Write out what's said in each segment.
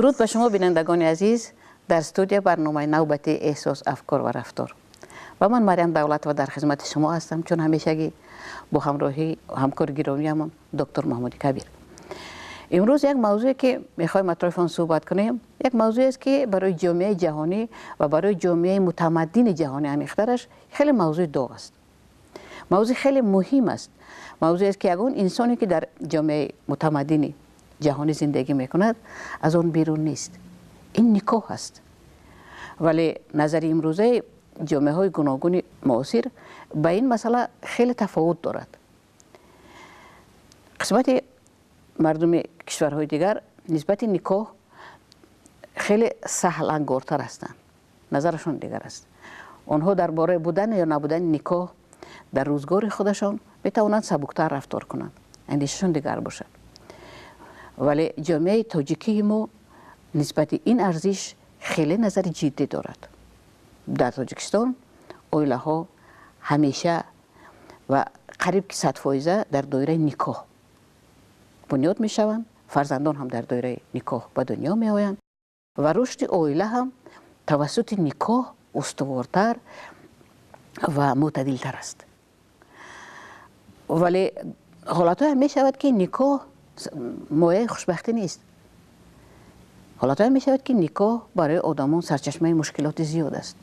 Дуруд ба шумо, бинандагони азиз. Дар студия барномаи навбатии «Эҳсос, афкор ва рафтор» ва ман, Марьям Давлатова, дар хизмати шумо ҳастам, чун ҳамешагӣ бо ҳамроҳии ҳамкори гиромиямон доктор Маҳмуди Кабир. Имрӯз як мавзӯе, ки мехоҳем атрофи он суҳбат кунем, як мавзӯест, ки барои ҷомеаи ҷаҳонӣ ва барои ҷомеаи мутамаддини ҷаҳонӣ амиқтараш хеле мавзӯи доғ аст, мавзӯи хеле муҳим аст, мавзӯест, ки ягон инсоне, ки дар ҷомеаи мутамаддини ҷаҳонӣ зиндагӣ мекунад, аз он берун нест. Ин никоҳ аст. Вале назари имрӯзаи ҷомеаҳои гуногуни муосир ба ин масъала хеле тафовут дорад. Қисмати мардуми кишварҳои дигар нисбати никоҳ хеле саҳлангортар ҳастанд, назарашон дигар аст. Онҳо дар бораи будан ё набудани никоҳ дар рӯзгори худашон метавонанд сабуктар рафтор кунанд, андешашон дигар бошад. Вале ҷомеаи тоҷикии мо нисбати ин арзиш хеле назари ҷиддӣ дорад. Дар Тоҷикистон оилаҳо ҳамеша ва қариб ки 100% дар доираи никоҳ бунёд мешаванд, фарзандон ҳам дар доираи никоҳ ба дунё меоянд ва рушди оила ҳам тавассути никоҳ устувортар ва мӯътадилтар аст. Вале ҳолатҳое мешавад, ки никоҳ мояи хушбахтӣ нест. Ҳолатҳое мешавад, ки никоҳ барои одамон сарчашмаи мушкилоти зиёд аст.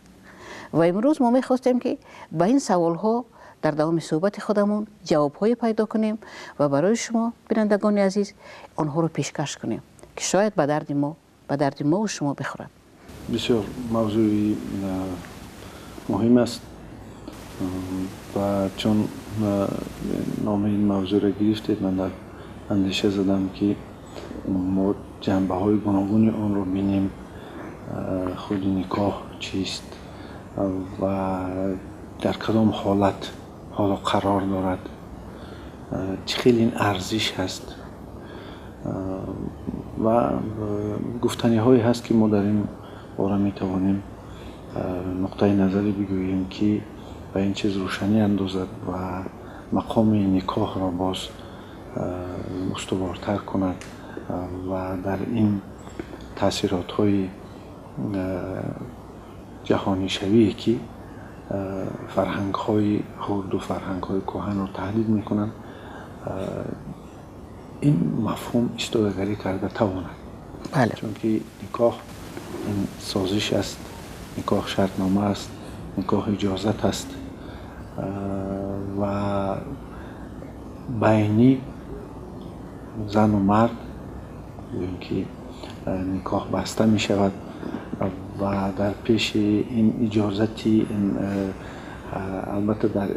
Ва имрӯз мо мехостем, ки ба ин саволҳо дар давоми суҳбати худамон ҷавобҳое пайдо кунем ва барои шумо, бинандагони азиз, онҳоро пешкаш кунем, ки шояд ба дарди мову шумо бихӯрад. Бисёр мавзӯи муҳим аст ва чун номи ин мавзӯъро гирифтед, ман дар андеша задам, ки мо ҷанбаҳои гуногуни онро бинем. Худи никоҳ чист ва дар кадом ҳолат ҳоло қарор дорад, чӣ хел ин арзиш ҳаст ва гуфтаниҳое ҳаст, ки мо дар ин бора метавонем нуқтаи назаре бигӯем, ки ба ин чиз рӯшанӣ андозад ва мақоми никоҳро боз устувортар кунад ва дар ин таъсиротҳои ҷаҳонишавие, ки фарҳангҳои хурду фарҳангҳои кӯҳанро таҳдид мекунанд, ин мафҳум истодагарӣ карда тавонад. Чунки никоҳ ин созиш аст, никоҳ шартнома аст, никоҳ иҷозат аст ва байни зану мард гӯем, ки никоҳ баста мешавад ва дар пеши ин иҷозати, албатта, дар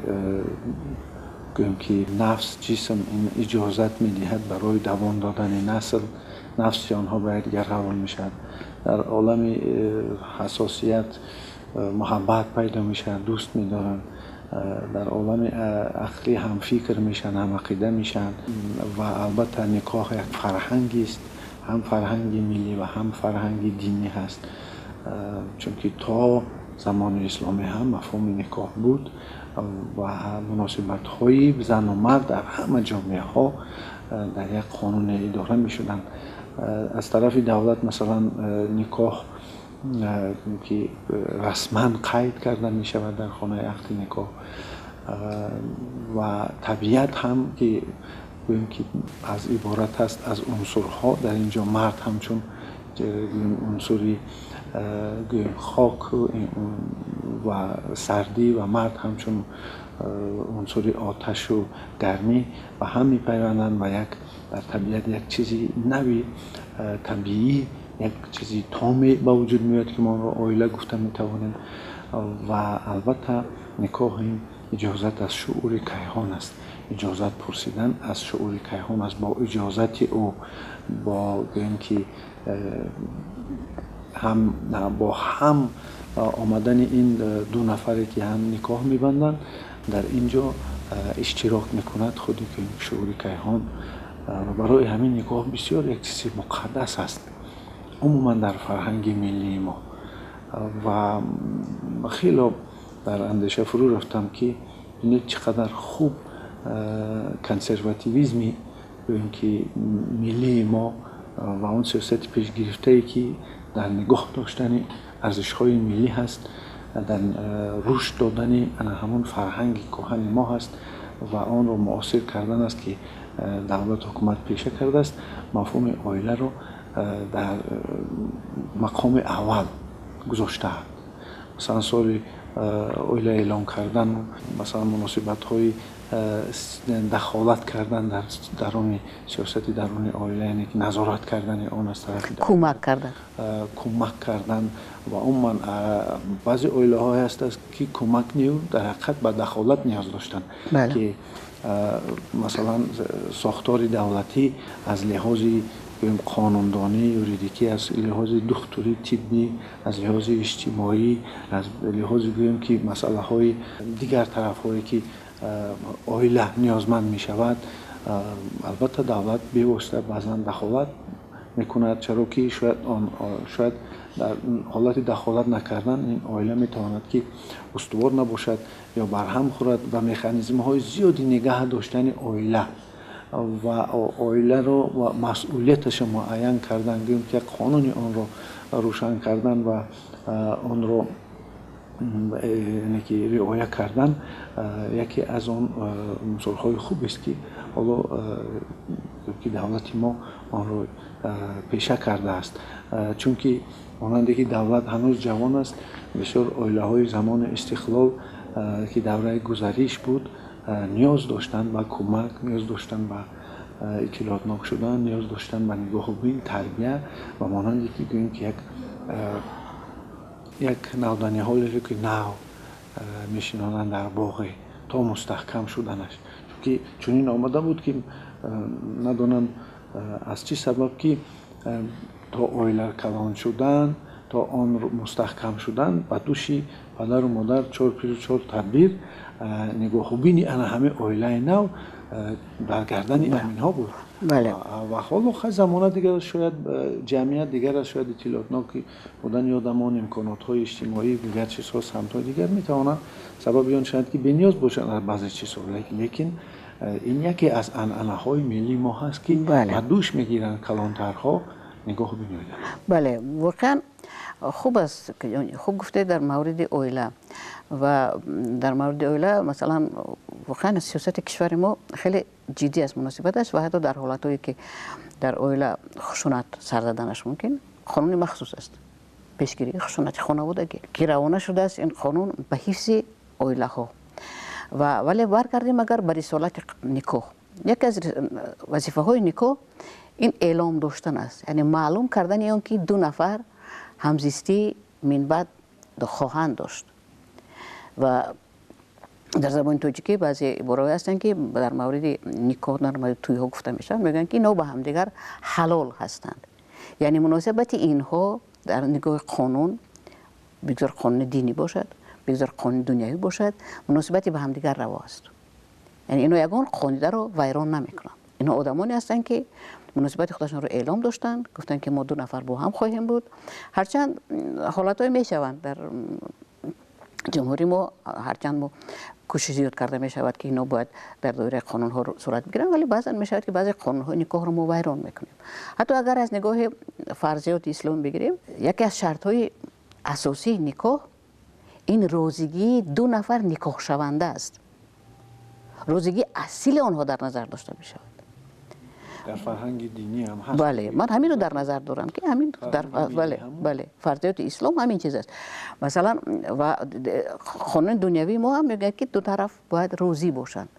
гӯем, ки нафс, ҷисм ин иҷозат медиҳад барои давом додани насл, нафси онҳо ба якдигар равон мешавад, дар олами ҳассосият муҳаббат пайдо мешавад, дӯст медоранд, дар олами ақлӣ ҳамфикр мешаванд, ҳамақида мешаванд. Ва албатта никоҳ як фарҳангист, ҳам фарҳанги миллӣ ва ҳам фарҳанги динӣ ҳаст, чунки то замони исломӣ ҳам мафҳуми никоҳ буд ва муносибатҳои зану мард дар ҳама ҷомеаҳо дар як қонуне идора мешуданд. Аз тарафи давлат, масалан, никоҳ ки расман қайд карда мешавад дар хонаи ақди никоҳ ва табиат ҳам, ки гӯем, ки аз иборат аст аз унсурҳо, дар ин ҷо мард ҳамчун унсури, гӯем, хок ва сардӣ ва мард ҳамчун унсури оташу гармӣ ба ҳам мепайванданд ва як дар табиат як чизи нави табиӣ, як чизи томе ба вуҷуд меояд, ки мо онро оила гуфта метавонем. Ва албатта никоҳ ин иҷозат аз шуъури кайҳон аст, иҷозат пурсидан аз шуъури кайҳон аст. Бо иҷозати ӯ, бо, гӯем, ки ҳам бо ҳам омадани ин ду нафаре, ки ҳам никоҳ мебанданд, дар ин ҷо иштирок мекунад худи шуъури кайҳон. Ва барои ҳамин никоҳ бисёр як чизи муқаддас аст умуман дар фарҳанги миллии мо. Ва хело дар андеша фурӯ рафтам, ки бинед, чӣ қадар хуб консервативизми, гӯем, ки миллии мо Ва он сиёсати пешгирифтае, ки дар нигоҳ доштани арзишҳои миллӣ ҳаст, дар рушд додани ҳамон фарҳанги кӯҳани мо ҳаст ва онро муосир кардан аст, ки давлат, ҳукумат пеша кардааст, мафҳуми оиларо дар мақоми аввал гузоштаанд. Масалан, соли оила эълон кардан, масалан, муносибатҳои дахолат кардан дар даруни сиёсати даруни оила, яъне ки назорат кардани он аз тарафи кӯмак кардан, кӯмак кардан. Ва умуман баъзе оилаҳое ҳастанд, ки кӯмак не, дар ҳақиқат ба дахолат ниёз доштанд, ки масалан сохтори давлатӣ аз лиҳози қонундонӣ, юридикӣ, аз лиҳози духтурӣ, тиббӣ, аз лиҳози иҷтимоӣ, аз лиҳози, гӯем ки, масъалаҳои дигар тарафҳое, ки оила ниёзманд мешавад, албатта давлат бевосита баъзан дахолат мекунад, чаро ки шояд он, шояд дар ҳолати дахолат накардан ин оила метавонад, ки устувор набошад ё барҳам хӯрад. Ва механизмҳои зиёди нигаҳ доштани оила ва оиларо ва масъулияташро муайян кардан, гӯем ки як қонуни онро рӯшан кардан ва онро, яъне ки, риоя кардан яке аз он мисолҳои хубест, ки ҳоло ки давлати мо онро пеша кардааст. Чунки монанде ки давлат ҳанӯз ҷавон аст, бисёр оилаҳои замони истиқлол, ки давраи гузариш буд, ниёз доштанд ба кӯмак, ниёз доштанд ба иттилоотнок шудан, ниёз доштанд ба нигоҳубин, тарбия ва монанде ки, гӯем ки, як навданиҳолеро, ки нав мешинонанд дар боғе, то мустаҳкам шуданаш. Чунки чунин омада буд, ки надонам аз чӣ сабаб, ки то оила калон шудан, то он мустаҳкам шудан, ба дӯши падару модар чор пиру чор тадбир нигоҳубини ана ҳамин оилаи нав бар гардани аминҳо буд. Ва ҳоло хай замона дигар аст, шояд ҷамъият дигар аст, шояд иттилоотноки будани одамон, имконотҳои иҷтимоӣ, дигар чизҳо, самтҳои дигар метавонанд сабаби он шаванд, ки бениёз бошанд аз баъзе чизҳо. Лекин ин яке аз анъанаҳои миллии мо ҳаст, ки ба дӯш мегиранд калонтарҳо нигоҳубини оила. Бале, воқеан хуб аст, хуб гуфтед дар мавриди оила. Ва дар мавриди оила, масалан, воқеан сиёсати кишвари мо хеле ҷиддӣ аст муносибаташ, ва ҳатто дар ҳолатҳое, ки дар оила хушунат сар заданаш мумкин, қонуни махсус аст, пешгирии хушунати хонаводагӣ, ки равона шудааст ин қонун ба ҳифзи оилаҳо. Ва вале баргардем агар ба рисолати никоҳ, яке аз вазифаҳои никоҳ ин эълом доштан аст, яъне маълум кардани он, ки ду нафар ҳамзистӣ минбаъд хоҳанд дошт. Ва дар забони тоҷикӣ баъзе ибораҳое ҳастанд, ки дар мавриди никоҳ, дар мавриди тӯйҳо гуфта мешаванд. Мегӯянд, ки инҳо ба ҳамдигар ҳалол ҳастанд, яъне муносибати инҳо дар нигоҳи қонун, бигзор қонуни динӣ бошад, бигзор қонуни дунявӣ бошад, муносибати ба ҳамдигар раво аст. Яъне инҳо ягон қоидаро вайрон намекунанд. Инҳо одамоне ҳастанд, ки муносибати худашонро эълом доштанд, гуфтанд, ки мо ду нафар бо ҳам хоҳем буд. Ҳарчанд ҳолатҳое мешаванд дар ҷумҳурии мо, ҳарчанд мо кӯшиш зиёд карда мешавад, ки инҳо бояд дар доираи қонунҳо сурат бигиранд, вале баъзан мешавад, ки баъзе қонунҳои никоҳро мо вайрон мекунем. Ҳатто агар аз нигоҳи фарзиёти ислом бигирем, яке аз шартҳои асосии никоҳ ин розигии ду нафар никоҳшаванда аст. Розигии асили онҳо дар назар дошта мешавад. Дар фарҳанги динӣ ҳам ҳаст. Бале, ман ҳаминро дар назар дорам, ки ҳамин дар, бале, фарзиёти ислом ҳамин чиз аст, масалан. Ва қонуни дунявии мо ҳам мегӯяд, ки ду тараф бояд розӣ бошанд,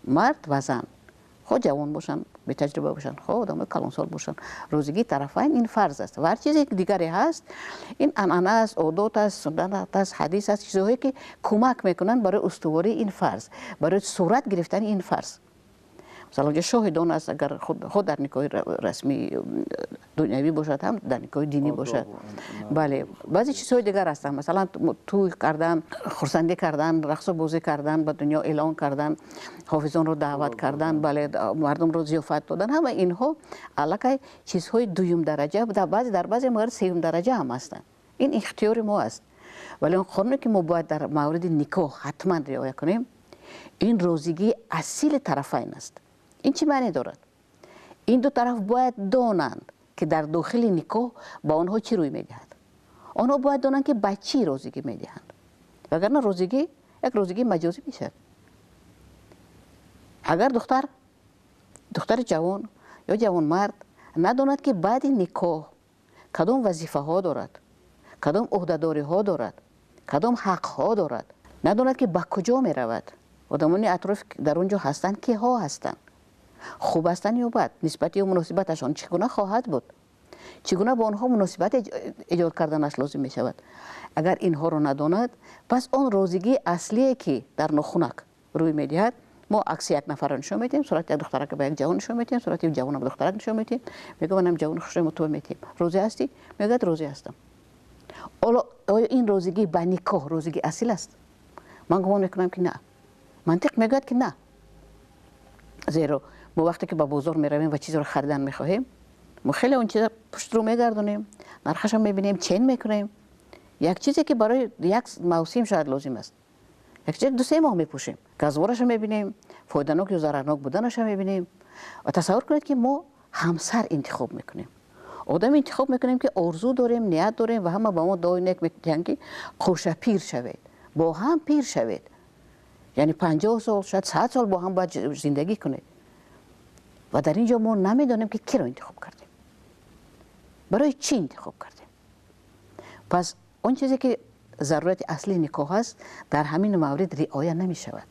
мард ва зан, хоҳ ҷавон бошанд, бетаҷриба бошанд, хоҳ одамои калонсол бошанд. Розигии тарафайн ин фарз аст. Ва ҳар чизе дигаре ҳаст, ин анъана аст, одот аст, суннат аст, ҳадис аст, чизҳое, ки кӯмак мекунанд барои устувории ин фарз, барои сурат гирифтани ин фарз. Масалан, онҷо шоҳидон аст, агар худ дар никоҳи расмии дунявӣ бошад, ҳам дар никоҳи динӣ бошад. Бале, баъзе чизҳои дигар ҳастанд, масалан, тӯй кардан, хурсандӣ кардан, рақсу бозӣ кардан, ба дунё эълон кардан, ҳофизонро даъват кардан, бале, мардумро зиёфат додан, ҳама инҳо аллакай чизҳои дуюм дараҷа, дар баъзе маврид сеюм дараҷа ҳам ҳастанд. Ин ихтиёри мо аст. Вале он қонуне, ки мо бояд дар мавриди никоҳ ҳатман риоя кунем, ин розигии асили тарафайн аст. Ин чӣ маъне дорад? Ин ду тараф бояд донанд. ки дар дохили никоҳ ба онҳо чӣ рӯй медиҳад. Онҳо бояд донанд, ки ба чӣ розигӣ медиҳанд, вагарна розигӣ як розигии маҷозӣ мешавад. Агар духтари ҷавон ё ҷавонмард надонад, ки баъди никоҳ кадом вазифаҳо дорад, кадом ӯҳдадориҳо дорад, кадом ҳақҳо дорад, надонад, ки ба куҷо меравад, одамони атроф дар он ҷо ҳастанд, киҳо ҳастанд, хуб ҳастанд ё бад, нисбати ё муносибаташон чӣ гуна хоҳад буд, чӣ гуна бо онҳо муносибат эҷод карданаш лозим мешавад. Агар инҳоро надонад, пас он розигии аслие, ки дар нохунак рӯй медиҳад, мо акси як нафарро нишон медиҳем, сурати як духтарака ба як ҷавон нишон медиҳем, сурати як ҷавона ба духтарак нишон медиҳем, мегӯям, манам ҷавони хушрӯй мо ту медиҳем, розӣ ҳастӣ? Мегӯяд, розӣ ҳастам. Ҳоло оё ин розигӣ ба никоҳ розигии асил аст? Ман гумон мекунам, ки на. Мантиқ мегӯяд, ки на. Зеро мо вақте ки ба бозор меравем ва чизеро харидан мехоҳем, мо хеле он чиза пуштрӯ мегардонем, нархашро мебинем, чен мекунем. Як чизе, ки барои як мавсим шояд лозим аст, як чиз 2-3 моҳ мепӯшем, газворашро мебинем, фоиданок ё зарарнок буданашро мебинем. Ва тасаввур кунед, ки мо ҳамсар интихоб мекунем, одам интихоб мекунем, ки орзу дорем, ният дорем ва ҳама ба мо дуои нек медиҳанд, ки қӯша пир шавед, бо ҳам пир шавед, яъне 50 сол, шояд 100 сол бо ҳам бояд зиндагӣ кунед. Ва дар ин ҷо мо намедонем, ки киро интихоб кардем, барои чӣ интихоб кардем. Пас он чизе, ки зарурати аслии никоҳ аст, дар ҳамин маврид риоя намешавад.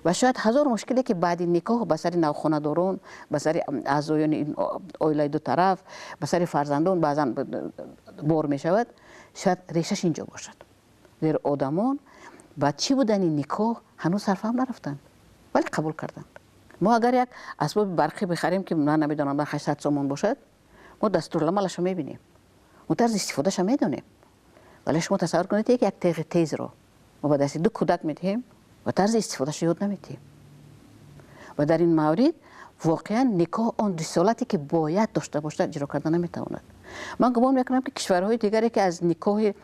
Ва шояд ҳазор мушкиле, ки баъди никоҳ ба сари навхонадорон, ба сари аъзоёни оилаи ду тараф, ба сари фарзандон баъзан бор мешавад, шояд решаш инҷо бошад, зеро одамон ба чӣ будани никоҳ ҳанӯз сарфаҳм нарафтанд, вале қабул карданд. Мо агар як асбоби барқӣ бихарем, ки ман намедонам, нархаш 100 сомон бошад, мо дастуруламалашро мебинем, мо тарзи истифодаашро медонем. Вале шумо тасаввур кунед, як теғи тезро мо ба дасти ду кӯдак медиҳем ва тарзи истифодаашро ёд намедиҳем. Ва дар ин маврид воқеан никоҳ он рисолате, ки бояд дошта бошад, иҷро карда наметавонад. Ман гумон мекунам, ки кишварҳои дигаре, ки аз никоҳи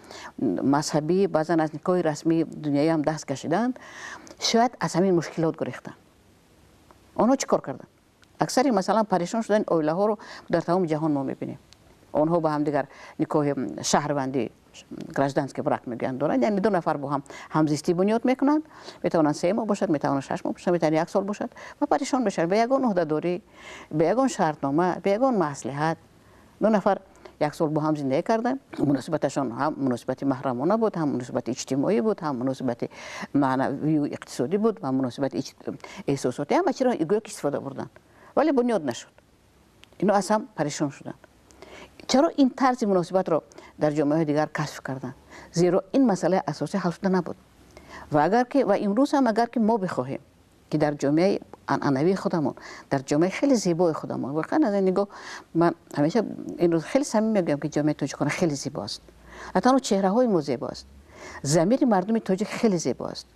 мазҳабӣ, баъзан аз никоҳи расмии дунявӣ ҳам даст кашиданд, шояд аз ҳамин мушкилот гурехтанд. Онҳо чӣ кор карданд? Аксари, масалан, парешон шудани оилаҳоро дар тамоми ҷаҳон мо мебинем. Онҳо ба ҳамдигар никоҳи шаҳрвандӣ, гражданский брак мегӯянд, доранд, яъне ду нафар бо ҳам ҳамзистӣ бунёд мекунанд. Метавонанд 3 моҳ бошад, метавонанд 6 моҳ бошад, метавонанд як сол бошад ва парешон мешаванд. Бе ягон ӯҳдадорӣ, бе ягон шартнома, бе ягон маслиҳат ду нафар як сол бо ҳам зиндагӣ карданд. Муносибаташон ҳам муносибати маҳрамона буд, ҳам муносибати иҷтимоӣ буд, ҳам муносибати маънавию иқтисодӣ буд ва муносибати эҳсосотӣ. Ҳама чиро гӯё ки истифода бурданд, вале бунёд нашуд. Ино аз ҳам парешон шуданд. Чаро ин тарзи муносибатро дар ҷомеаҳои дигар кашф карданд? Зеро ин масъалаи асосӣ ҳал шуда набуд. Ва агар ки, ва имрӯз ҳам агар ки мо бихоҳем, ки дар ҷомеаи анъанавии худамон, дар ҷомеаи хеле зебои худамон, воқеан аз ин нигоҳ ман ҳамеша инро хеле самим мегӯям, ки ҷомеаи тоҷикона хеле зебо аст. На танҳо чеҳраҳои мо зебо аст, замири мардуми тоҷик хеле зебо аст,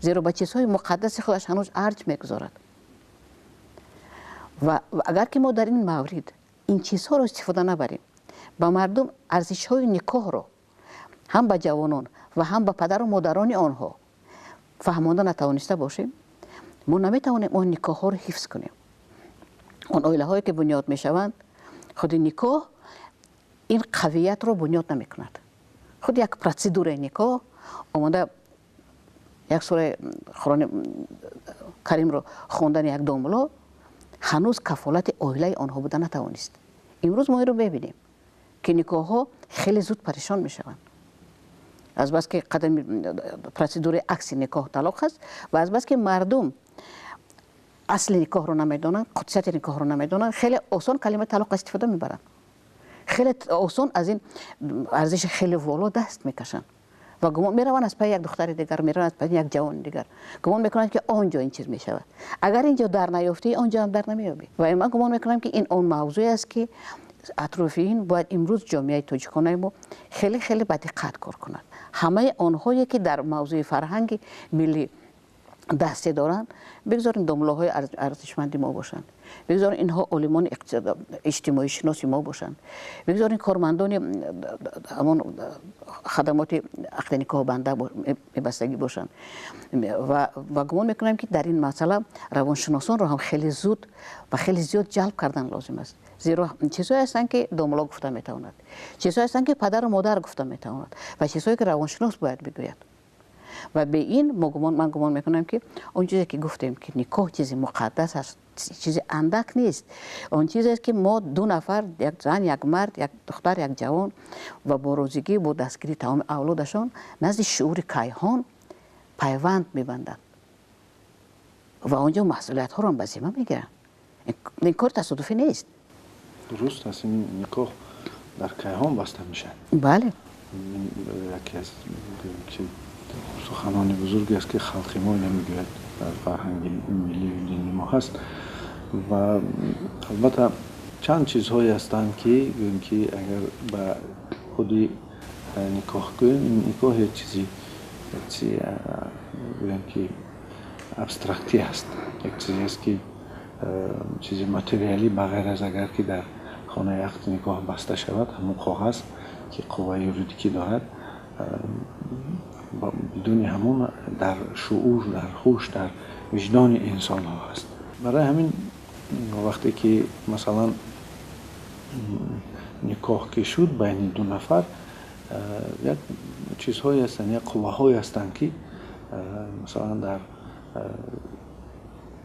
зеро ба чизҳои муқаддаси худаш ҳанӯз арҷ мегузорад. Ва агар ки мо дар ин маврид ин чизҳоро истифода набарем, ба мардум арзишҳои никоҳро ҳам ба ҷавонон ва ҳам ба падару модарони онҳо фаҳмонда натавониста бошем, мо наметавонем он никоҳҳоро ҳифз кунем. Он оилаҳое, ки бунёд мешаванд, худи никоҳ ин қавиятро бунёд намекунад. Худ як процедураи никоҳ, омода як сураи Қуръони Каримро хондани як домуло ҳанӯз кафолати оилаи онҳо буда натавонист. Имрӯз мо инро мебинем, ки никоҳҳо хеле зуд парешон мешаванд, азбаски қадами процедураи акси никоҳ талоқ аст ва азбаски мардум асли никоҳро намедонанд, қудсияти никоҳро намедонанд, хеле осон калимаи талоқ истифода мебаранд, хеле осон аз ин арзиши хеле воло даст мекашанд ва гумон мераванд аз пайи як духтари дигар, мераванд аз пайи як ҷавони дигар, гумон мекунанд, ки он ҷо ин чиз мешавад. Агар ин ҷо дар наёфтӣ, он ҷо ҳам дар намеёбӣ. Ва ман гумон мекунам, ки ин он мавзӯе аст, ки атрофи ин бояд имрӯз ҷомеаи тоҷиконаи мо хеле хеле ба диққат кор кунад. Ҳамаи онҳое, ки дар мавзӯи фарҳанги миллӣ дасте доранд, бигзорем домлоҳои арзишманди мо бошанд. Бигзор инҳо олимони иҷтимоишиноси мо бошанд. Бигзор ин кормандони ҳамон хадамоти ақди никоҳ банда мебастагӣ бошанд. Ва гумон мекунам, ки дар ин масъала равоншиносонро ҳам хеле зуд ва хеле зиёд ҷалб кардан лозим аст. Зеро чизҳое ҳастанд, ки домулло гуфта метавонад, чизҳое ҳастанд, ки падару модар гуфта метавонад, ва чизҳое, ки равоншинос бояд бигӯяд. Ва бе ин ман гумон мекунам, ки он чизе, ки гуфтем, ки никоҳ чизи муқаддас аст, чизи андак нест. Он чизест, ки мо ду нафар, як зан, як мард, як духтар, як ҷавон, ва бо розигӣ, бо дастгирии тамоми авлодашон назди шуури кайҳон пайванд мебанданд ва он ҷо масъулиятҳоро ба зимма мегиранд. Ин кори тасодуфӣ нест. Дуруст аст, ин никоҳ дар кайҳон баста мешавад. Бале. Яке аз суханони бузурге аст, ки халқи мо ина мегӯяд, дар фарҳанги миллию дини мо ҳаст. Ва албатта чанд чизҳое ҳастанд, ки гӯем, ки агар ба худи никоҳ гӯем, ин никоҳ як чизи, гӯем, ки абстрактӣ аст, як чизе аст, ки чизи материалӣ, ба ғайр аз агар ки дар хонаи ақди никоҳ баста шавад, ҳамон коғаз, ки қувваи юридикӣ дорад, бидуни ҳамон дар шуур, дар ҳуш, дар виҷдони инсонҳо ҳаст. Барои ҳамин вақте ки масалан никоҳ ки шуд байни ду нафар, як чизҳое ҳастанд, як қувваҳое ҳастанд, ки масалан дар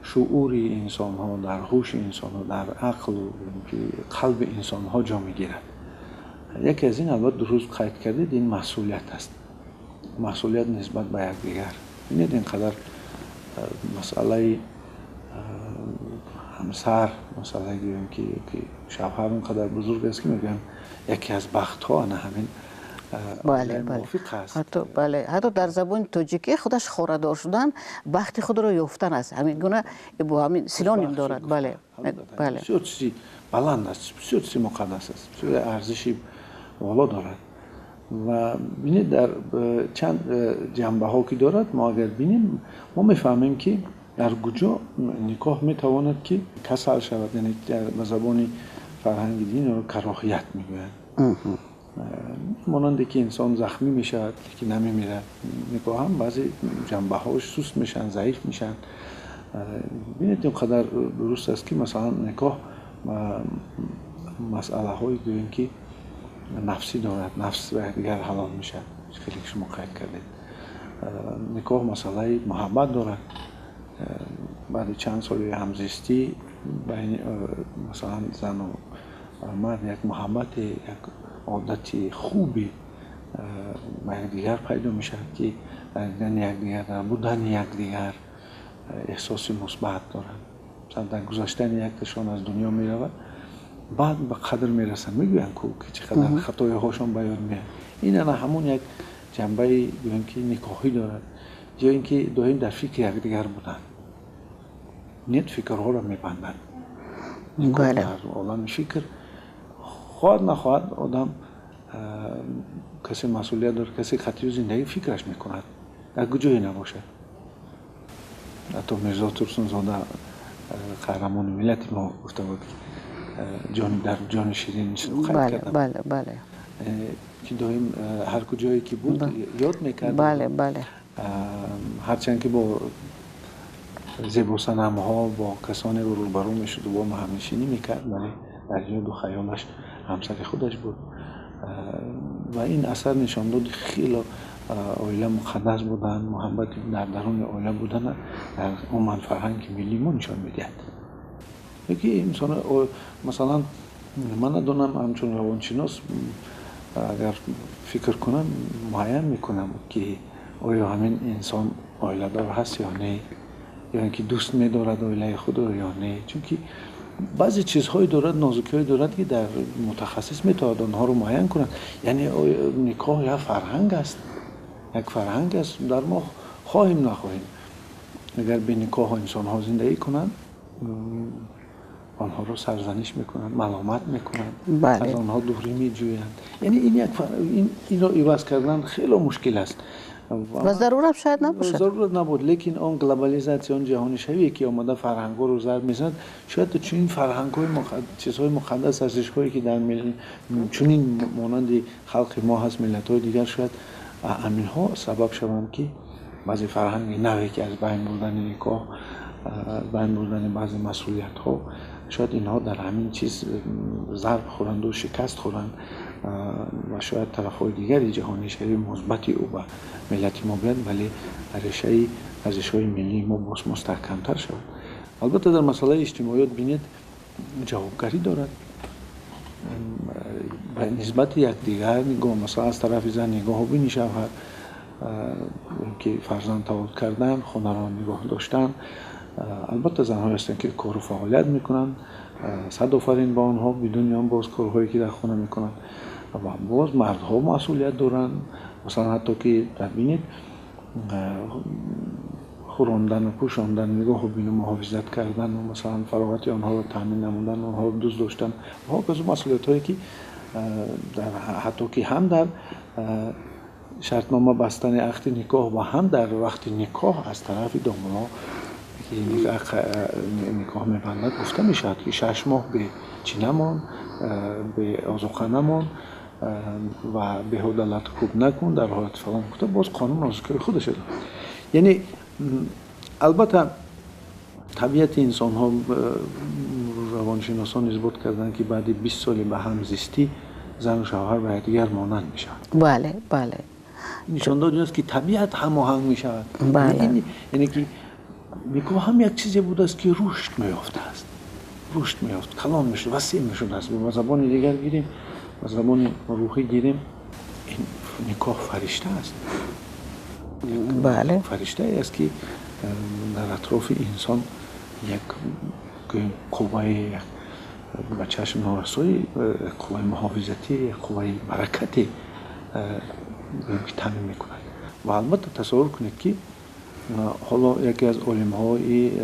шуури инсонҳо, дар ҳуши инсонҳо, дар ақлу қалби инсонҳо ҷо мегирад. Яке аз ин, албатта, дуруст қайд кардед, ин масъулият аст, масъулият нисбат ба якдигар. Бинед, ин қадар масъалаи ҳамсар, масъалаи, гӯем, ки шавҳар он қадар бузург аст, ки мегӯям, яке аз бахтҳо ана ҳамин. Бале, ҳатто, бале, ҳатто дар забони тоҷикӣ худаш хорадор шудан бахти худро ёфтан аст. Ҳамин гуна бо ҳамин синоним дорад, бале. Бисёр чизи баланд аст, бисёр чизи муқаддас аст, бисёр арзиши воло дорад. Ва бинед, дар чанд ҷанбаҳо ки дорад, мо агар бинем, мо мефаҳмем, ки дар куҷо никоҳ метавонад ки касал шавад, яъне ба забони фарҳанги дин кароҳият мегӯянд. Монанде ки инсон захмӣ мешавад, ки намемирад, никоҳ ҳам баъзе ҷанбаҳош суст мешаванд, заиф мешаванд. Бинед, ин қадар дуруст аст, ки масалан никоҳ масъалаҳое, гӯем, ки нафсӣ дорад, нафс ба якдигар ҳалол мешавад, хеле ки шумо қайд кардед. Никоҳ масъалаи муҳаббат дорад. Баъди чанд соли ҳамзистӣ байни масалан зану мард як муҳаббате, як одати хуби ба якдигар пайдо мешавад, ки дар дидани якдигар, дар будани якдигар эҳсоси мусбат дорад. Масалан, дар гузаштани якташон аз дунё меравад, баъд ба қадр мерасанд, мегӯянд ку, ки чӣ қадар хатоиҳошон ба ёд меяд. Ин ана ҳамон як ҷанбаи, гӯем, ки никоҳӣ дорад. Ё ин ки доим дар фикри якдигар буданд нет, фикрҳоро мебандад. Дар олами фикр, хоҳад нахоҳад, одам, касе масъулият дорад, касе хатию зиндагӣ фикраш мекунад, дар куҷое набошад. Ҳатто Мирзо Турсунзода, қаҳрамони миллати мо, гуфта буд, ҷони дар ҷони ширин қайд кардам, бале. Ки доим ҳар куҷое ки буд, ёд мекард. бале бале Ҳарчанд ки бо зебосанамҳо, бо касоне рӯбарӯ мешуду бо ҳамнишинӣ мекард, вале дар ёду хаёлаш ҳамсари худаш буд. Ва ин асар нишон дод, хело оила муқаддас будан, муҳаббати дар даруни оила будан дар умуман фарҳанги миллии мо нишон медиҳад. Яки инсон, масалан, ман надонам, ҳамчун равоншинос агар фикр кунам, муайян мекунам, ки оё ҳамин инсон оиладор ҳаст ё не, ё ин ки дӯст медорад оилаи худро ё не, чунки баъзе чизҳое дорад, нозукиҳое дорад, ки дар мутахассис метавонад онҳоро муайян кунад. Яъне никоҳ як фарҳанг аст, як фарҳанг аст дар мо, хоҳем нахоҳем. Агар бе никоҳ инсонҳо зиндагӣ кунанд, онҳоро сарзаниш мекунанд, маломат мекунанд, аз онҳо дурӣ меҷӯянд. Яъне ин як инро иваз кардан хело мушкил аст. Ва зарурат шояд набошад. Зарурат набуд, лекин он глобализатсия, он ҷаҳонишавие ки омада фарҳангҳоро зарб мезанад, шояд чунин фарҳангҳои чизҳои муқаддас, арзишҳое ки дар чунин монанди халқи мо ҳаст, миллатҳои дигар, шояд ҳаминҳо сабаб шаванд, ки баъзе фарҳанги наве, ки аз байн бурдани никоҳ, аз байн бурдани баъзе масъулиятҳо, шояд инҳо дар ҳамин чиз зарб хӯранду шикаст хӯранд ва шояд тарафҳои дигари ҷаҳонишавии мусбати ӯ ба миллати мо биёяд, вале решаи арзишҳои миллии мо боз мустаҳкамтар шавад. Албатта, дар масъалаи иҷтимоиёт бинед, ҷавобгарӣ дорад ба нисбати якдигар нигоҳ, масалан, аз тарафи зан нигоҳубини шавҳар, ки фарзанд таваллуд кардан, хонаро нигоҳ доштан. Албатта, занҳое ҳастанд, ки кору фаъолият мекунанд, сад офарин ба онҳо, бидуни он боз корҳое ки дар хона мекунанд, ва боз мардҳо масъулият доранд. Масалан, ҳатто ки бинед, хӯрондану пӯшондан, нигоҳубину муҳофизат кардану, масалан, фароғати онҳоро таъмин намудан, онҳоро дӯст доштан ва ҳоказо, масъулиятҳое ки ҳатто ки ҳам дар шартнома бастани ақди никоҳ ва ҳам дар вақти никоҳ аз тарафи домулло, ки никоҳ мебандад, гуфта мешавад, ки 6 моҳ бе чӣ намон, бе озуқа намон ва беҳуда латукӯб накун, дар ҳолати фалон гуфта, боз қонун нозукиҳои худашо дорад. Яъне, албатта, табиати инсонҳо, равоншиносон исбот карданд, ки баъди 20 соли ба ҳам зистӣ зану шавҳар ба якдигар монанд мешаванд. бале бале Нишондод ин аст, ки табиат ҳамоҳанг мешавад. Яъне ки никоҳ ҳам як чизе будааст, ки рушд меёфтааст, рушд меёфт, калон мешуд, васеъ мешудааст. Ба забони дигар гирем, ба забони рӯҳӣ гирем, ин никоҳ фаришта аст. Фариштае аст, ки дар атрофи инсон як қувваи як ба чашм норасои, қувваи муҳофизатӣ, як қувваи баракате ки таъмин мекунад. Ва албатта, тасаввур кунед, ки ҳоло яке аз олимҳои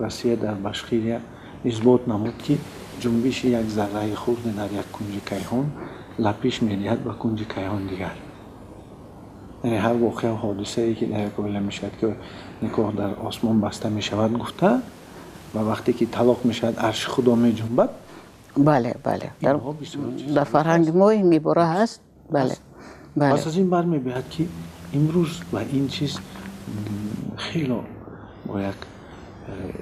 Россия дар Башқирия исбот намуд, ки ҷунбиши як зарраи хурде дар як кунҷи кайҳон лапиш медиҳад ба кунҷи кайҳон дигар. Яъне ҳар воқеа, ҳодисае ки дар як оила мешавад, ки никоҳ дар осмон баста мешавад гуфта, ва вақте ки талоқ мешавад, арши Худо меҷунбад. Бале, бале, дар фарҳанги мо ин ибора ҳаст, бале. Пас аз ин бармебиҳад, ки имрӯз ба ин чиз хело бо як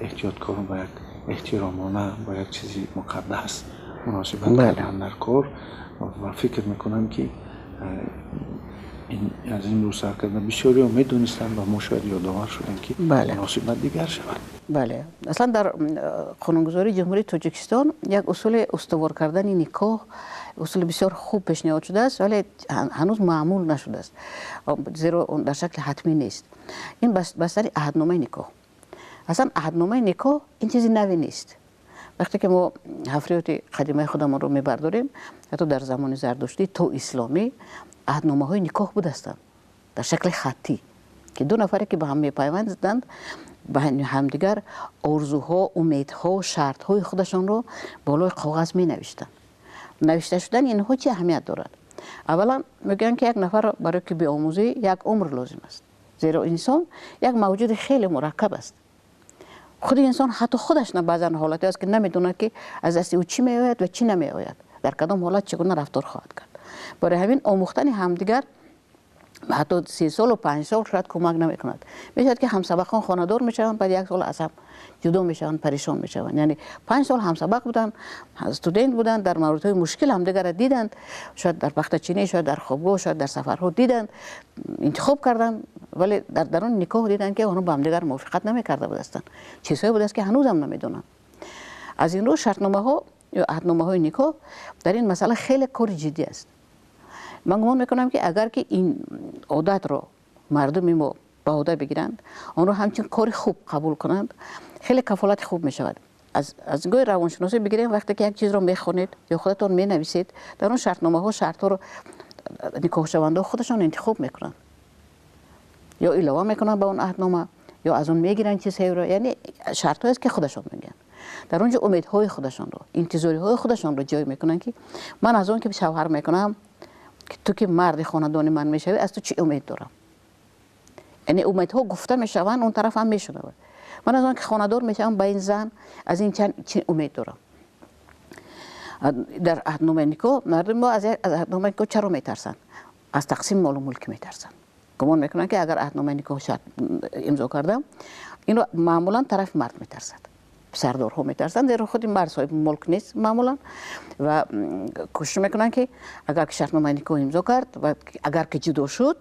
эҳтиёткор, бо як эҳтиромона, бо як чизи муқаддас муносибат кардан дар кор. Ва фикр мекунам, ки аз ин рӯз сар карда бисёриҳо медонистанд ва мо шояд ёдовар шудем, ки муносибат дигар шавад. Бале, аслан дар қонунгузории Ҷумҳурии Тоҷикистон як усули устувор кардани никоҳ, усули бисёр хуб пешниҳод шудааст, вале ҳанӯз маъмул нашудааст, зеро он дар шакли ҳатмӣ нест. Ин бастани аҳдномаи никоҳ. Аслан аҳдномаи никоҳ ин чизи наве нест. Вақте ки мо ҳафриёти қадимаи худамонро мебардорем, ҳатто дар замони зардуштӣ то исломӣ аҳдномаҳои никоҳ будастанд дар шакли хаттӣ, ки ду нафаре, ки ба ҳам мепайванданд, ба ҳамдигар орзуҳо, умедҳо, шартҳои худашонро болои коғаз менавиштанд. Навишта шудани инҳо чӣ аҳамият дорад? Аввалан, мегӯянд, ки як нафарро барои ки биомӯзӣ, як умр лозим аст, зеро инсон як мавҷуди хеле мураккаб аст. Худи инсон ҳатто худаш на баъзан ҳолате аст, ки намедонад, ки аз дасти ӯ чӣ меояд ва чӣ намеояд, дар кадом ҳолат чӣ гуна рафтор хоҳад кард. Барои ҳамин омӯхтани ҳамдигар ҳатто 3 солу 5 сол шояд кӯмак намекунад. Мешавад, ки ҳамсабақон хонадор мешаванд, баъд як сол аз ҳам ҷудо мешаванд, парешон мешаванд. Яъне 5 сол ҳамсабақ буданд, студент буданд, дар мавридҳои мушкил ҳамдигарро диданд, шояд дар пахтачинӣ, шояд дар хобгоҳ, шояд дар сафарҳо диданд, интихоб карданд, вале дар даруни никоҳ диданд, ки онҳо ба ҳамдигар мувофиқат намекарда будастанд. Чизҳое будааст, ки ҳанӯзам намедонанд. Аз ин рӯ шартномаҳо ё аҳдномаҳои никоҳ дар ин масъала хеле кори ҷиддӣ аст. Ман гумон мекунам, ки агар ки ин одатро мардуми мо ба уҳда бигиранд, онро ҳамчун кори хуб қабул кунанд, хеле кафолати хуб мешавад. Аз нигоҳи равоншиносӣ бигирем, вақте ки як чизро мехонед ё худатон менависед, дар он шартномаҳо шартҳоро никоҳшавандаҳо худашон интихоб мекунанд, ё илова мекунанд ба он аҳднома, ё аз он мегиранд чизҳоеро. Яъне шартҳоест, ки худашон мегӯянд. Дар он ҷо умедҳои худашонро, интизориҳои худашонро ҷой мекунанд, ки ман аз он ки шавҳар мекунам, ту ки марди хонадони ман мешавӣ, аз ту чӣ умед дорам. Яъне умедҳо гуфта мешаванд, он тараф ҳам мешунавад. Ман аз он ки хонадор мешавам ба ин зан, аз ин чанд чи умед дорам. Дар аҳдномаи никоҳ мардуми мо аз аҳдномаи никоҳ чаро метарсанд? Аз тақсими молу мулк метарсанд. Гумон мекунанд, ки агар аҳдномаи никоҳ шарт имзо кардам, инро маъмулан тарафи мард метарсад. Писардорҳо метарсанд, зеро худи мард соҳиби мулк нест маъмулан, ва кӯшиш мекунанд, ки агар ки шартномаи никоҳ имзо кард ва агар ки ҷудо шуд,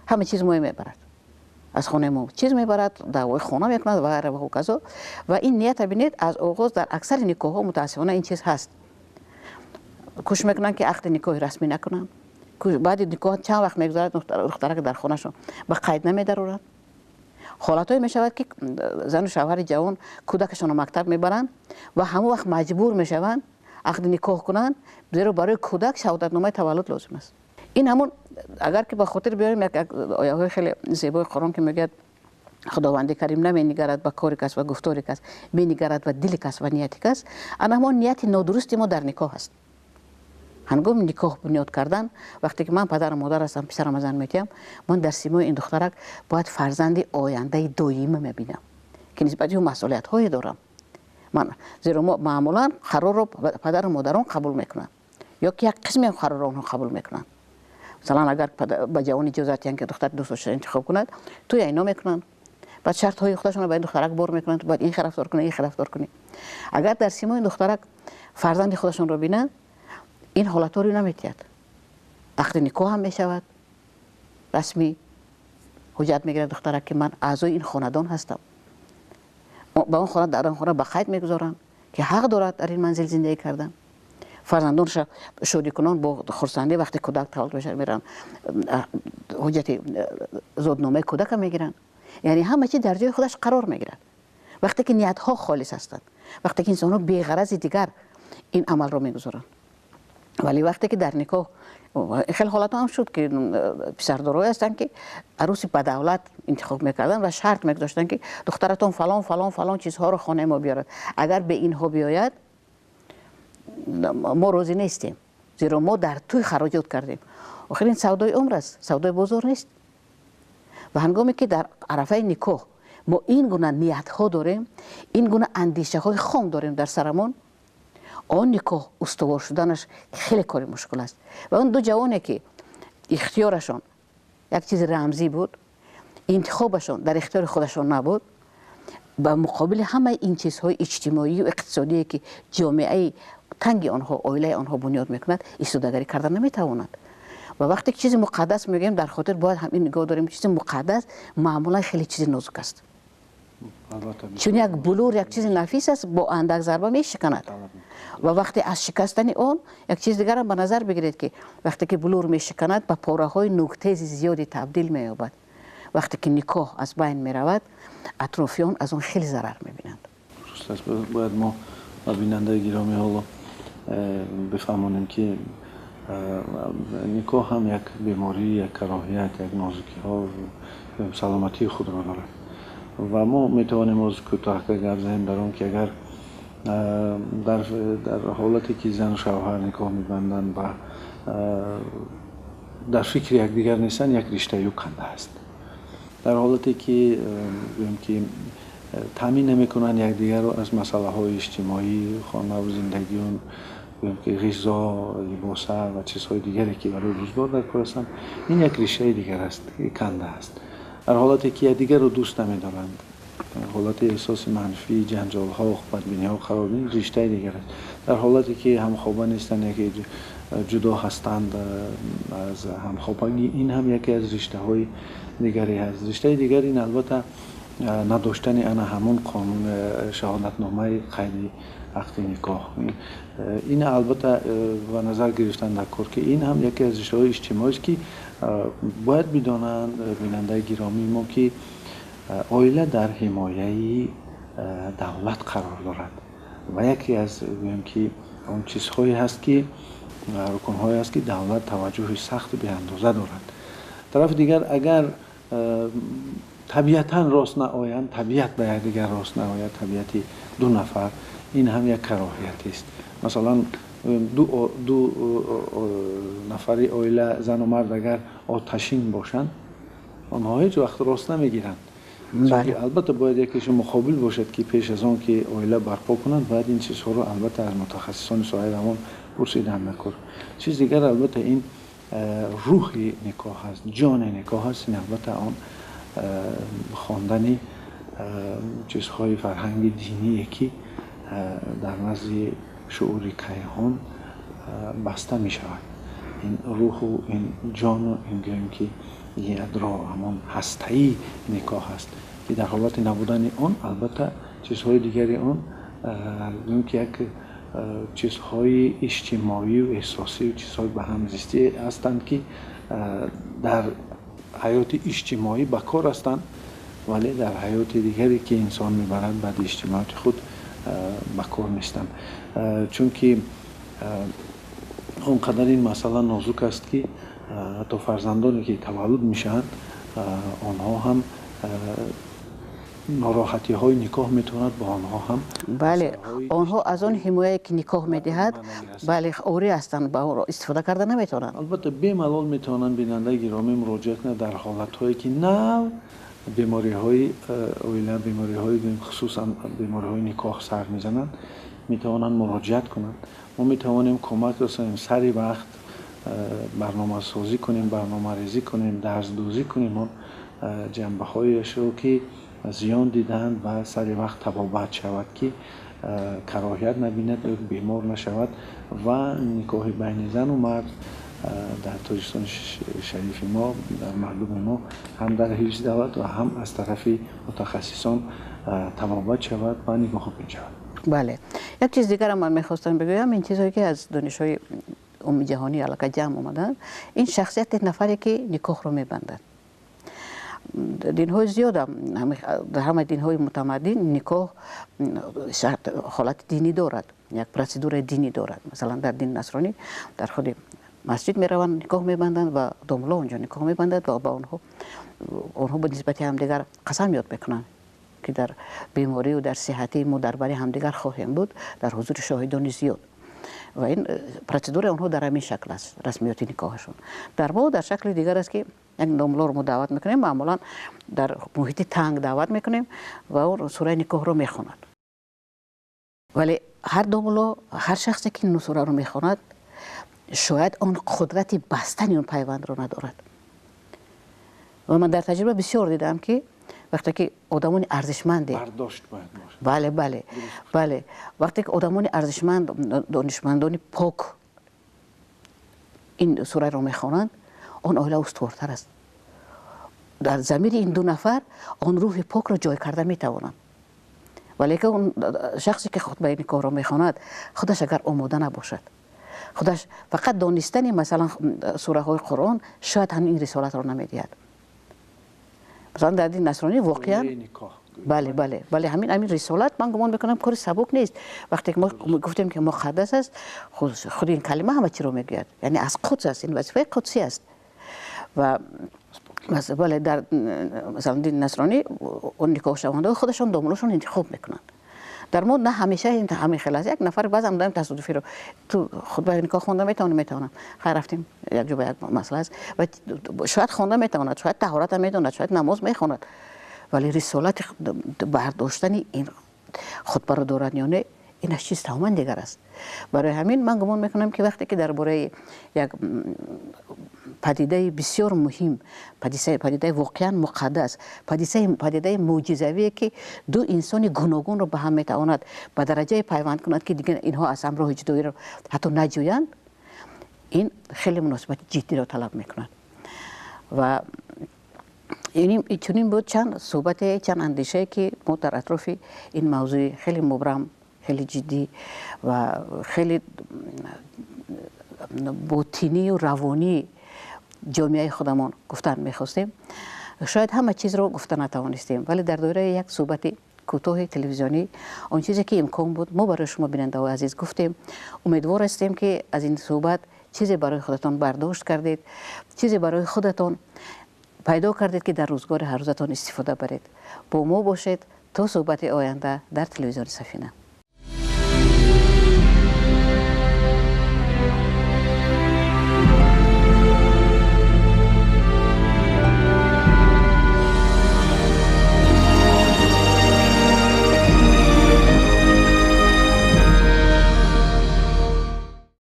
ҳама чиз моя мебарад. Аз хонаи мо чиз мебарад, даъвои хона мекунад ва ғайра ва ҳоказо. Ва ин ният бинед, аз оғоз дар аксари никоҳҳо мутаассифона ин чиз ҳаст. Кӯшиш мекунанд, ки ақди никоҳи расмӣ накунанд. Баъди никоҳ чанд вақт мегузарад, духтарак дар хонашон ба қайд намедароранд. Ҳолатҳое мешавад, ки зану шавҳари ҷавон кӯдакашонро мактаб мебаранд ва ҳамон вақт маҷбур мешаванд ақди никоҳ кунанд, зеро барои кӯдак шаҳодатномаи таваллуд лозим аст. Ин ҳамон, агар ки ба хотир биёрем як ояҳои хеле зебои Қуръон, ки мегӯяд Худованди Карим наменигарад ба кори кас ва гуфтори кас, менигарад ба дили кас ва нияти кас. Ана ҳамон нияти нодурусти мо дар никоҳ аст. Ҳангоми никоҳ бунёд кардан, вақте ки ман падару модар ҳастам, писарам зан метиҳам, ман дар симои ин духтарак бояд фарзанди ояндаи доимӣ мебинам, ки нисбати ӯ масъулиятҳое дорам. Ман зеро мо маъмулан қарорро падару модарон қабул мекунанд, ё ки як қисме қарорро онҳо қабул мекунанд. Масалан, агар ба ҷавон иҷозат диҳанд, ки духтари дӯст доштаро интихоб кунад, тӯй айно мекунанд. Баъд шартҳои худашонро ба ин духтарак бор мекунанд, бояд ин рафтор кунӣ, ин рафтор кунӣ. Агар дар симои духтарак фарзанди худашонро бинанд, ин ҳолатҳоро наметиҳад. Ақди никоҳ ҳам мешавад, расмӣ ҳуҷҷат мегирад духтарак, ки ман аъзои ин хонадон ҳастам. Ба он хона, дар он хона ба қайд мегузоранд, ки ҳақ дорад дар ин манзил зиндагӣ кардан. Фарзандонша шодикунон бо хурсандӣ вақте кӯдак таваллуд мешавад мераванд, ҳуҷҷати зодномаи кӯдака мегиранд. Яъне ҳама чиз дар ҷои худаш қарор мегирад. Вақте ки ниятҳо холис ҳастанд, вақте ки инсонҳо беғарази дигар ин амалро мегузоранд. Вале вақте ки дар никоҳ хеле ҳолатҳо ҳам шуд, ки писардорҳое ҳастанд, ки арӯси ба давлат интихоб мекарданд ва шарт мегузоштанд, ки духтаратон фалон фалон фалон чизҳоро хонаи мо биёрад. Агар бе инҳо биёяд, мо розӣ нестем, зеро мо дар тӯй хароҷот кардем. Охир ин савдои умр аст, савдои бозор нест. Ва ҳангоме ки дар арафаи никоҳ мо ин гуна ниятҳо дорем, ин гуна андешаҳои хом дорем дар сарамон, он никоҳ устувор шуданаш хеле кори мушкил аст. Ва он ду ҷавоне, ки ихтиёрашон як чизи рамзӣ буд, интихобашон дар ихтиёри худашон набуд, ба муқобили ҳамаи ин чизҳои иҷтимоию иқтисодие, ки ҷомеаи танги онҳо, оилаи онҳо бунёд мекунад, истодагарӣ карда наметавонад. Ва вақте ки чизи муқаддас мегӯем, дар хотир бояд ҳам ин нигоҳ дорем, чизи муқаддас маъмулан хеле чизи нозук аст. Чун як булур як чизи нафис аст, бо андак зарба мешиканад. Ва вақте аз шикастани он як чиз дигарам ба назар бигиред, ки вақте ки булур мешиканад, ба пораҳои нуктези зиёде табдил меёбад. Вақте ки никоҳ аз байн меравад, атрофиён аз он хеле зарар мебинанд. Дуруст аст. Бояд мо ба бинандаи гиромӣ ҳоло бифаҳмонем, ки никоҳ ҳам як беморӣ, як кароҳият, як нозукиҳо, саломатии худро дорад. Ва мо метавонем оз кӯтоҳ гап занем дар он, ки агар дар ҳолате ки зану шавҳар никоҳ мебанданд ва дар фикри якдигар нестанд, як риштаи ӯ канда аст. Дар ҳолате ки гӯем ки таъмин намекунанд якдигарро аз масъалаҳои иҷтимоӣ, хонаву зиндагиюн, гӯем ки ғизо, либоса ва чизҳои дигаре, ки барои рӯзгор дар кор ҳастанд, ин як риштаи дигар аст, канда аст. Дар ҳолате ки якдигарро дӯст намедоранд, ҳолати эҳсоси манфӣ, ҷанҷолҳо, бадбиниҳо қарор, риштаи дигар аст. Дар ҳолате ки ҳамхоба нестанд, яке ҷудо ҳастанд аз ҳамхобагӣ, ин ҳам яке аз риштаҳои дигаре ҳаст. Риштаи дигар ин албатта надоштани ана ҳамон қонун, шаҳодатномаи қайди ақди никоҳ. Ин албатта ба назар гирифтан дар кор, ки ин ҳам яке аз риштаҳои иҷтимоист, ки бояд бидонанд бинандаи гиромии мо, ки оила дар ҳимояи давлат қарор дорад ва яке аз гӯем ки он чизҳое ҳаст, ки рукнҳое аст, ки давлат таваҷҷӯҳи сахту беандоза дорад. Тарафи дигар, агар табиатан рост наоянд, табиат ба якдигар рост наояд, табиати ду нафар, ин ҳам як кароҳиятест. Масалан, ду нафари оила, зану мард, агар оташин бошанд, Онҳо ҳеҷ вақт рост намегиранд. Албатта бояд якеша муқобил бошад, ки пеш аз он ки оила барпо кунанд, бояд ин чизҳоро албатта аз мутахассисони соҳаи равон пурсидан накор. Чиз дигар албатта ин рӯҳи никоҳ аст, ҷони никоҳ аст. Ин албатта он хондани чизҳои фарҳанги диние, ки дар назди шуури кайҳон баста мешавад. Ин рӯҳу ин ҷону ин гӯем ки ядро, ҳамон ҳастаи никоҳ аст, ки дар ҳолати набудани он албатта чизҳои дигари он гӯем ки як чизҳои иҷтимоию эҳсосию чизҳои ба ҳамзистӣ ҳастанд, ки дар ҳаёти иҷтимоӣ ба кор ҳастанд, вале дар ҳаёти дигаре, ки инсон мебарад баъди иҷтимоияти худ, ба кор нестанд. Чунки он қадар ин масъала нозук аст, ки ҳатто фарзандоне, ки таваллуд мешаванд, онҳо ҳам нороҳатиҳои никоҳ метавонад ба онҳо ҳам. Бале, онҳо аз он ҳимояе, ки никоҳ медиҳад, бале, орӣ ҳастанд, ба онро истифода карда наметавонанд. Албатта бемалол метавонанд бинандаи гиромӣ муроҷиат кунанд дар ҳолатҳое, ки нав бемориҳои оила, бемориҳои, хусусан бемориҳои никоҳ сар мезананд, метавонанд муроҷиат кунанд. Мо метавонем кӯмак расонем, сари вақт барномасозӣ кунем, барномарезӣ кунем, дарсдӯзӣ кунем он ҷанбаҳояшро, ки зиён дидаанд, ва сари вақт табобат шавад, ки кароҳият набинад ё бемор нашавад ва никоҳи байни зану мард дар Тоҷикистони шарифи мо, дар мардуми мо ҳам дар ҳифз давад ва ҳам аз тарафи мутахассисон табобат шавад ва нигоҳубин шавад. Бале, як чиз дигарам ман мехостам бигӯям. Ин чизҳое, ки аз донишҳои умумиҷаҳонӣ аллакай ҷамъ омаданд, ин шахсияти нафаре, ки никоҳро мебандад. Динҳои зиёдам, дар ҳама динҳои мутамаддин никоҳ ҳолати динӣ дорад, як процедураи динӣ дорад. Масалан, дар дини насронӣ дар худи масҷид мераванд, никоҳ мебанданд ва домулло онҷо никоҳ мебандад ва ба онҳо ба нисбати ҳамдигар қасам ёд мекунанд, ки дар беморию дар сиҳатӣ мо дар бари ҳамдигар хоҳем буд, дар ҳузури шоҳидони зиёд. Ва ин процедураи онҳо дар ҳамин шакл аст, расмиёти никоҳашон. Дар мо дар шакли дигар аст, ки як домуллоро мо даъват мекунем, маъмулан дар муҳити танг даъват мекунем ва ӯ сураи никоҳро мехонад. Вале ҳар домулло, ҳар шахсе, ки ин сураро мехонад, шояд он қудрати бастани он пайвандро надорад. Ва ман дар таҷриба бисёр дидам, ки вақте ки одамони арзишманде бардошт бояд бошад. Бале, вақте ки одамони арзишманд, донишмандони пок ин сураро мехонанд, он оила устувортар аст. Дар замири ин ду нафар он рӯҳи покро ҷой карда метавонанд. Вале ки он шахсе, ки хутбаи никоҳро мехонад, худаш агар омода набошад, худаш фақат донистани, масалан, сураҳои Қуръон шояд ҳамин рисолатро намедиҳад. Масалан, дар дини насронӣ воқеан, бале, ҳамин рисолат, ман гумон мекунам, кори сабук нест. Вақте ки мо гуфтем, ки муқаддас аст, худи ин калима ҳама чиро мегӯяд, яъне аз қудс аст, ин вазифаи қудсӣ аст. Ва бале, дар масалан дини насронӣ он никоҳшавандаҳо худашон домуллошон интихоб мекунанд. Дар мо на ҳамеша ҳамин хел аст. Як нафар баъзан даим тасодуфиро: «Ту хутбаи никоҳ хонда метавонӣ?» «Метавонам». Хайр, рафтем, як ҷо ба як масъала аст. Ва шояд хонда метавонад, шояд таҳоратам медонад, шояд намоз мехонад, вале рисолати бардоштани ин хутбаро дорад ё не, ин аз чиз тамоман дигар аст. Барои ҳамин ман гумон мекунам, ки вақте ки дар бораи як падидаи бисёр муҳим, падидаи воқеан муқаддас, падидаи мӯъҷизавие, ки ду инсони гуногунро ба ҳам метавонад ба дараҷае пайванд кунад, ки дигар инҳо аз ҳам роҳи ҷудоиро ҳатто наҷӯянд, ин хеле муносибати ҷиддиро талаб мекунад. Ва чунин буд чанд суҳбате, чанд андешае, ки мо дар атрофи ин мавзӯи хеле мубрам, хеле ҷиддӣ ва хеле ботинию равонии ҷомеаи худамон гуфтан мехостем. Шояд ҳама чизро гуфта натавонистем, вале дар доираи як суҳбати кӯтоҳи телевизионӣ он чизе, ки имкон буд, мо барои шумо, бинандаҳои азиз, гуфтем. Умедвор ҳастем, ки аз ин суҳбат чизе барои худатон бардошт кардед, чизе барои худатон пайдо кардед, ки дар рӯзгори ҳаррӯзатон истифода баред. Бо мо бошед то суҳбати оянда дар телевизиони Сафина.